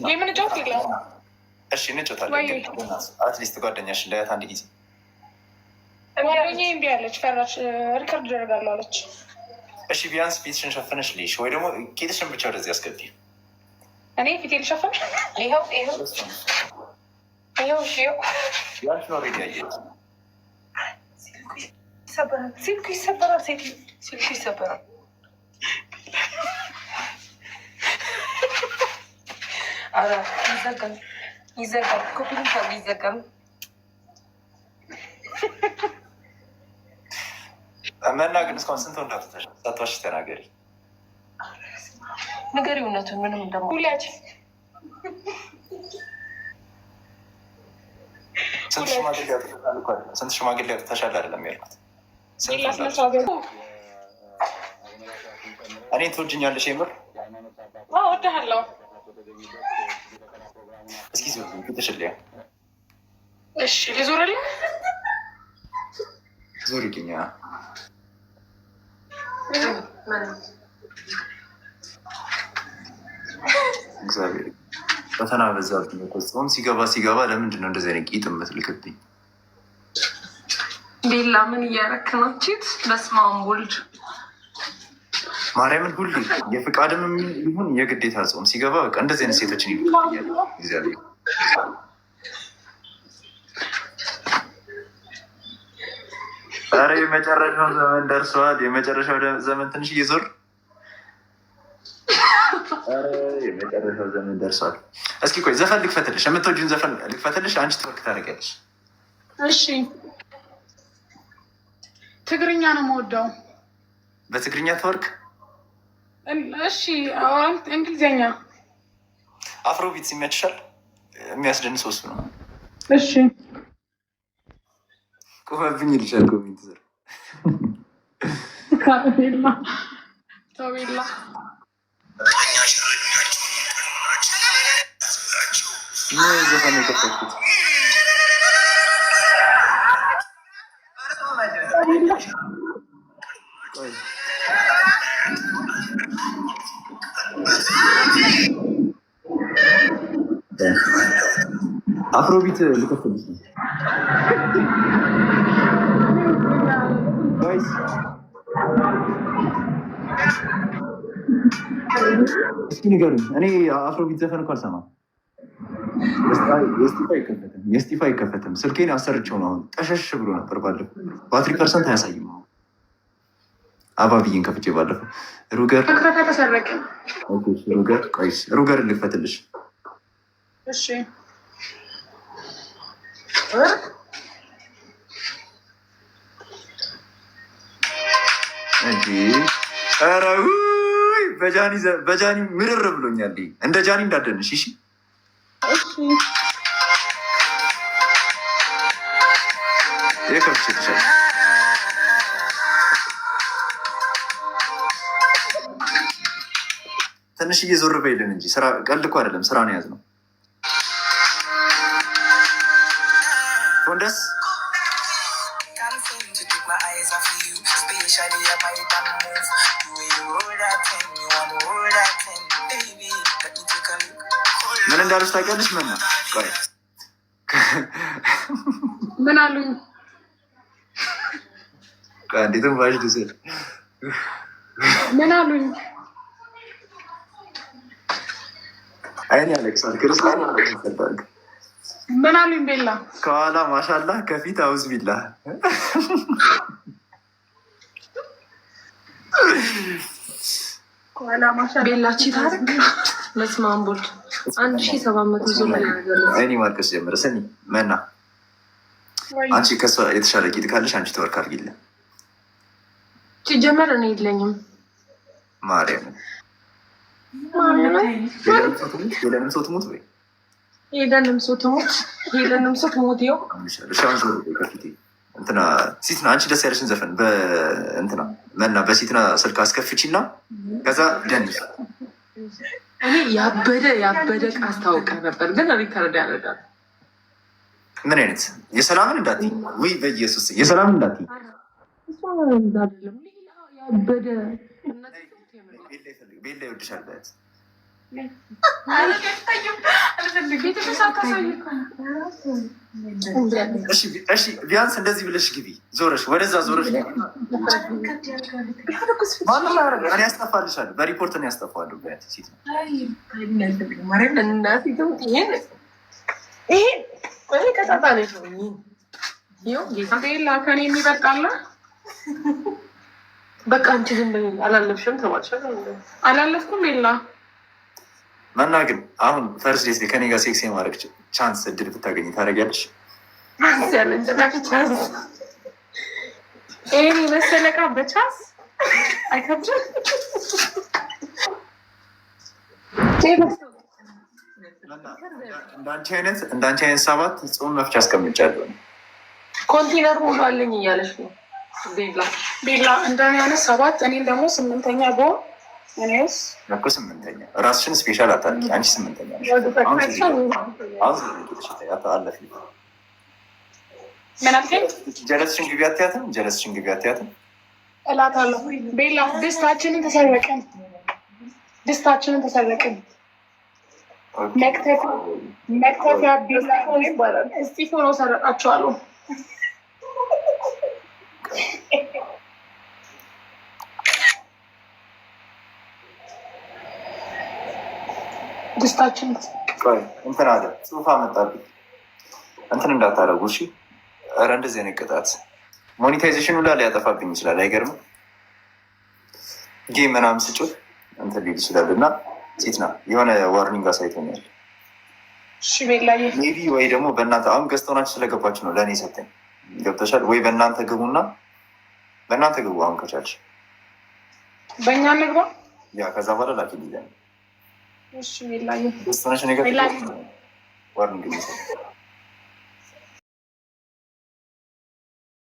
የምንጫወት የለም። እሺ እንጫወታለን፣ ግን at least ጓደኛሽ እንዳያት አንድ ጊዜ። ጓደኛዬ እምቢ አለች፣ ፈራች። Record አደርጋለሁ አለች። እሺ ቢያንስ ፊትሽን ሸፍነሽ ልይሽ፣ ወይ ደግሞ ቂጥሽን ብቻ ወደዚህ አስገቢ። እኔ ፊቴ ልሸፍን? ይኸው ይኸው ይኸው ይኸው። ያንቺን already ያየሁት። ይሰበራል፣ ስልኩ ይሰበራል፣ ሴት ስልኩ ይሰበራል። ኧረ ይዘጋል፣ ይዘጋል። Copy link አድርግ፣ ይዘጋል። መና ግን እስካሁን ስንት ወንድ አውጥተሻል? ሳትዋሺ ተናገሪ። ንገሪው እውነቱን። ምንም ደግሞ ሁለት። ስንት ሽማግሌ አውጥተሻል እኮ አይደለም። ስንት ሽማግሌ አውጥተሻል አይደለም ያልኩት። ስንት ሌላ ወንድ ስነ አውጥተሻል? ስርዓት እኔን ትወጂኛለሽ? የምር? እወድሃለሁ። እስኪ ዞር ፊትሽን ልያ። እሺ ልዞርልህ? ዞሪልኝ። እግዚአብሔር ፈተና በዛብኝ እኮ። ጾም ሲገባ ሲገባ ለምንድን ነው እንደዚህ አይነት ቂጥ የምትልክብኝ? ቤላ ምን እያረክ ነው? Cheat በስመ አብ ወልድ። ማርያምን ሁሌ የፍቃድም ይሁን የግዴታ ጾም ሲገባ በቃ እንደዚህ አይነት ሴቶችን ይልክብኛል እግዚአብሔር። ኧረ የመጨረሻው ዘመን ደርሷል። የመጨረሻው ዘመን ትንሽ እየዞር፣ ኧረ የመጨረሻው ዘመን ደርሷል። እስኪ ቆይ ዘፈን ልክፈትልሽ፣ የምትወጂውን ዘፈን ልክፈትልሽ። አንቺ twerk ታደርጊያለሽ። እሺ ትግርኛ ነው የምወደው። በትግርኛ twerk። እሺ እንግሊዝኛ። Afrobeat ይመችሻል? የሚያስደንሰው እሱ ነው። እሺ። ቁመብኝ ይልሻል comment ስር። ቤላ ተው ቤላ። ምን ዘፈን የከፈትኩት? ቆይ። Afrobeat ልከፍትልሽ ነው guys። እስኪ ንገሩኝ። እኔ Afrobeat ዘፈን እኮ አልሰማም። የስቲፋ አይከፈትም። የስቲፋ አይከፈትም። ስልኬን አሰርቼው ነው። አሁን ጠሸሽ ብሎ ነበር ባለፈው። ባትሪ percent አያሳይም። አሁን አባብዬን ከፍቼ ባለፈው ሩገር መክፈታ ተሰረቀ። ሩገር፣ ቆይ ሩገር ልክፈትልሽ። እሺ። እንጂ ኧረ ውይ፣ በጃኒ ምርር ብሎኛል። እንደ ጃኒ እንዳደንሽ እሺ። እሺ። ይሄ ከፍቼልሻለሁ። ትንሽዬ ዞር በይልን እንጂ ስራ ቀልድ እኮ አይደለም። ስራ ነው የያዝነው። ጎንደስ። Can't seem to take my eyes off you. Spatially, I bite and move. The way you roll that thing, you wanna roll that thing, baby. Let me take a look. ምን እንዳሉሽ ታውቂያለሽ? ምን ነው? ቆይ። ምን አሉኝ? ቆይ አንዴ ትንፋሽ ልውሰድ። ምን አሉኝ? አይኔ ያለቅሳል። ክርስቲያን። ምን አሉኝ? ቤላ። ከኋላ ማሻላ ከፊት አውዝ ቢላ። ከኋላ ማሻ ቤላ cheat አድርግ። በስመ አብ ወልድ 1700 ዙር ላይ አይኔ ማልቀስ ጀመረ። ስሚ መና፣ አንቺ ከሷ የተሻለ ቂጥ ካለሽ አንቺ twerk አድርጊልን። ሲጀመር እኔ የለኝም። ማርያም። ማርያምን። የለንም ሰው ትሙት ወይ። ሄደንም ሰው ትሞት፣ ሄደንም ሰው ትሞት። ይኸው። እሺ አሁን ዞር በይ ከፊቴ። እንትና ሲትና አንቺ ደስ ያለሽን ዘፈን በእንትና መና በሲትና ስልክ አስከፍቺ እና ከዛ ደንሽ። እኔ ያበደ ያበደ አስታውቀ ነበር፣ ግን record ያደርጋል። ምን አይነት? የሰላምን እንዳትዪ፣ ውይ በኢየሱስ የሰላምን እንዳትዪ። እሷ አይደለም ሌላ ያበደ። ቤላ ይወድሻል በያት። ፊትሽን ሳታሳይ እኮ። እሺ ቢያንስ እንደዚህ ብለሽ ግቢ። ዞረሽ ወደዛ ዞረሽ ግቢ። ማንም አያደርግም። እኔ ያስጠፋልሻለሁ። በሪፖርት ነው ያስጠፋዋለሁ። ቢያንስ ሴት ነው። እናቴ ትሙት ይሄን ይሄን እኔ ቀጣጣ ነኝ። ይኸው ጌታ። ቤላ ከኔ የሚበልጥ አለ? በቃ አንቺ ዝም በይ። አላለፍሽም ተባልሽ። አላለፍኩም ቤላ። መና ግን አሁን first date ከኔ ጋር sex የማድረግ chance እድል ብታገኝ ታደርጊያለሽ? ያለ ጭራሽ chance። ይሄን የመሰለ ዕቃ በ chance አይከብድም? እንዳንቺ አይነት 7 ጾም መፍቻ አስቀምጫለሁ። ኮንቴነር ሙሉ አለኝ እያለች ነው ቤላ። ቤላ እንደኔ አይነት 7፣ እኔን ደግሞ 8ኛ በሆን እኔስ እኮ 8ኛ ራስሽን special አታድርጊ። አንቺ 8ኛ ነሽ። አሁን አለፍ። ምን አልከኝ? ጀለስሽን ግቢ አትያትም? ጀለስሽን ግቢ አትያትም? እላታለሁ። ቤላ ድስታችንን ተሰረቅን፣ ድስታችንን ተሰረቅን። መክተፊያ ቢላ እስጢፎ ነው ሰረቃቸዋለሁ። ድስታችን እንትን አለ፣ ጽሁፍ አመጣብኝ። እንትን እንዳታደርጉ እሺ። ኧረ እንደዚህ አይነት ቅጣት monetization ሁላ ሊያጠፋብኝ ይችላል። አይገርምም? Game ምናምን ስጮት እንትን ሊል ይችላል። እና ሴት ና የሆነ warning አሳይቶኛል። እሺ ቤላዬ። Maybe ወይ ደግሞ በእናንተ አሁን ገዝተውናችሁ ስለገባችሁ ነው ለእኔ ሰጠኝ። ገብተሻል ወይ? በእናንተ ግቡና በእናንተ ግቡ አሁን ከቻልሽ። በእኛ ንግባ። Yeah፣ ከዛ በኋላ ላኪ ዲዛይን። እሺ ቤላዬ። ገዝተውናችሁ ነገር ቤላዬ። Warning የሚሰጠኝ።